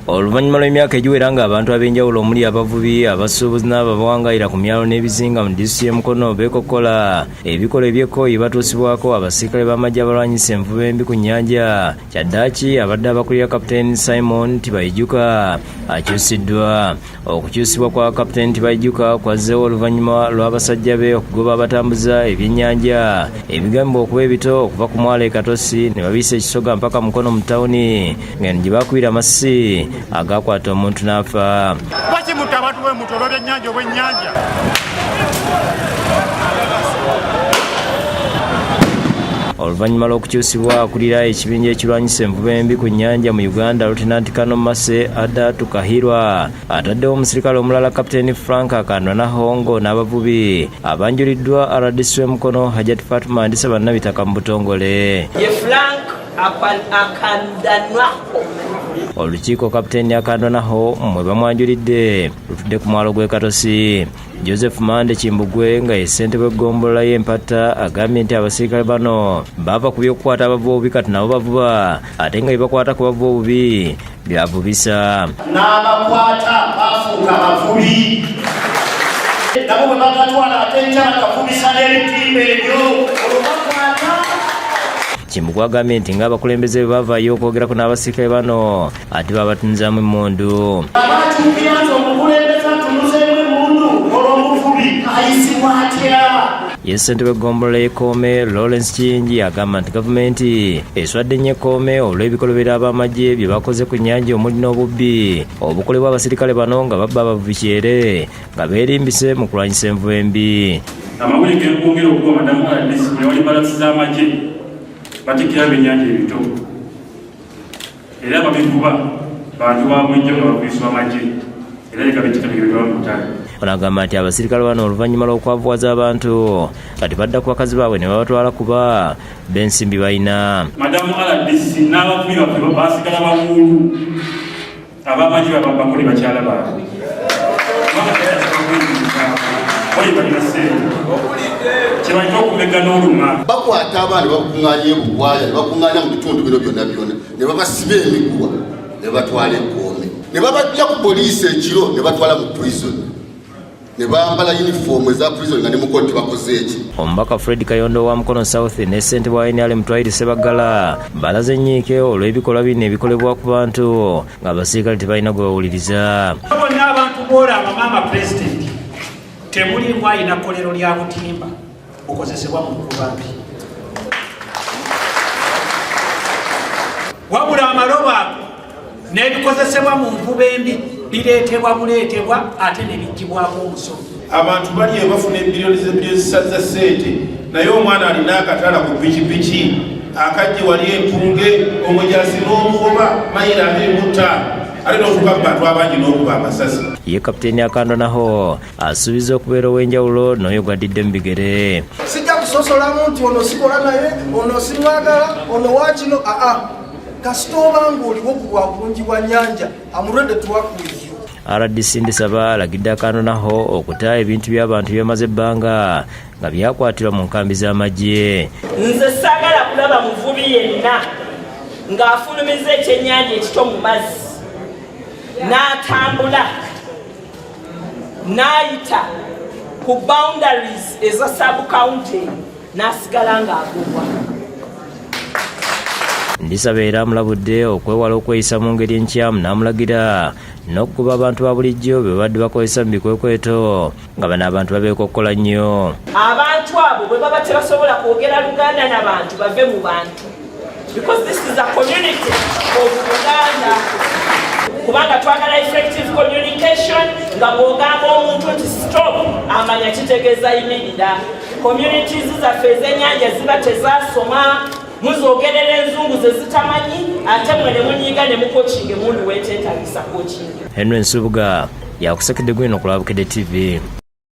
Oluvannyuma lw'emyaka egiwera ng'abantu ab'enjawulo omuli abavubi, abasuubuzi n'abo abawangalira ku myalo n'ebizinga mu disitulikiti y'e Mukono beekokkola ebikolwa eby'ekkoyi batuusibwako abasirikale b'amagye abalwanyisa envuba embi ku nnyanja. Kyaddaaki abadde abakulira Kapiteeni Simon Tibaijuka akyusiddwa. Okukyusibwa kwa Kapiteeni Tibaijuka kwazzeewo oluvannyuma lw'abasajja be okugoba abatambuza ebyennyanja ebigambibwa okuba ebito okuva ku mwalo e Katosi ne babiyisa ekisoga mpaka Mukono mu tawuni ng'eno gye baakubira amasasi agaakwata omuntu n'afa. Lwaki mutta abantu bwe muti olw'ebyennyanja obwennyanja? Oluvannyuma lw'okukyusibwa akulira ekibinja ekirwanyisa envuba embi ku nnyanja mu Uganda, Lieutenant Colonel Mercy Ada Tukahirwa ataddewo omusirikale omulala Kapiteeni Frank Akandwanaho n'abavubi abanjuliddwa RDC w'e Mukono Hajat Fatuma Ndisaba Nabitaka mu butongole. Ye Frank Akandanwaho. Olukiiko Kapiteeni Akandwanaho mwe bamwanjulidde lutudde ku mwalo gw'e Katosi. Joseph Mande Kimbugwe nga ye ssentebe w'eggombolola y'Empatta agambye nti abasirikale bano baava ku by'okukwata abavuba obubi kati nabo bavuba ate nga bye bakwata ku bavuba obubi byavubisa. N'abakwata bafuuka bavubi nabo bwe bagatwala ate enkya bakavubisa n'ebitimba ebyo olwo bakwata. Kimbugwe agambye nti ng'abakulembeze bwe bavaayo okwogerako n'abasirikale bano ate babatunuzaamu emmundu. Abaatuukira nti omukulembeze atunuzeemu emmundu olwo omuvubi ayisibwa atya? Ye ssentebe w'eggombolola y'e Kkoome Lawrence Kiyingi agamba nti gavumenti eswadde nnyo Ekkoome olw'ebikolobero ab'amagye bye bakoze ku nnyanja omuli n'obubbi obukolebwa abasirikale bano nga babba abavubi kyere nga beerimbise mu kulwanyisa envuba embi. Amawulire gekwongera okuwa madamu RDC buli wali balasi z'amagye batikkira ab'ennyanja ebito era babivuba bantu ba bulijjo nga bavubisibwa magye era leka bitikabigibwa mu butale. Ono agamba nti abasirikale bano oluvannyuma lw'okwavuwaza abantu kati badda ku bakazi baabwe ne babatwala kuba b'ensimbi balina. Madamu RDC n'abavubi baffe basigala bawuulu ab'amagye babakole bakyala baabwe oye balina ssente kyebalina okumega n'oluma. Bakwata abaana bakuŋŋaanya ebugwaya ne bakuŋŋaanya mu bitundu bino byonna byonna ne babasiba emiguwa ne batwala ekkoome ne babajja ku poliisi ekiro ne batwala mu prison ne bambala yunifoomu eza prison nga ne mukoti bakoze eki. Omubaka Fred Kayondo wa Mukono South ne ssentebe wa NRM Twahiri Sebaggala balaze ennyiike olw'ebikolwa bino ebikolebwa ku bantu ng'abasirikale tebalina gwe bawuliriza. Bonna abantu boolaba maama pulezidenti temulimu alina kkolero lya butimba bukozesebwa mu nvuba mbi, wabula amalobo ago n'ebikozesebwa mu nvuba embi bireetebwa buleetebwa ate ne biggyibwako omusolo. Abantu bali eyo bafuna ebiriyoni z'ebiriyoni za ssente naye omwana alina akatala ku pikipiki akajje wali empunge omujasi n'omugoba mayiro 25 ate n'otuuka mu bantu abangi n'okuba amasasi. Ye Kapiteeni Akandwanaho asuubiza okubeera ow'enjawulo n'oyo gwadidde mu bigere. Sijja kusosolamu nti ono sikola naye ono simwagala ono wakino aa kasita oba ng'oliwo ku lwa bulungi bwa nnyanja, am ready to work with you. RDC Ndisaba alagidde Akandwanaho okuta ebintu by'abantu byamaze ebbanga nga byakwatirwa mu nkambi z'amagye. Nze saagala kulaba muvubi yenna ng'afulumiza ekyennyanja ekito mu mazzi n'atambula n'ayita ku boundaries eza sub county n'asigala ng'agobwa. Ndisaba era amulabudde okwewala okweyisa mu ngeri enkyamu n'amulagira n'okugoba abantu ba bulijjo be babadde bakozesa mu bikwekweto nga bano abantu babeekokkola nnyo. Abantu abo bwe baba tebasobola kwogera Luganda n'abantu bave mu bantu because this is a community of Uganda, kubanga twagala effective communication nga bw'ogamba omuntu nti stop amanya kitegeeza yimirira. Communities zaffe ez'ennyanja ziba tezasoma, muzogerera enzungu ze zitamanyi ate mwe ne munyiiga ne mukokinga emundu weteetagisa kokinga. Henry Nsubuga yakusekedde gwino ku Lwabukedde TV.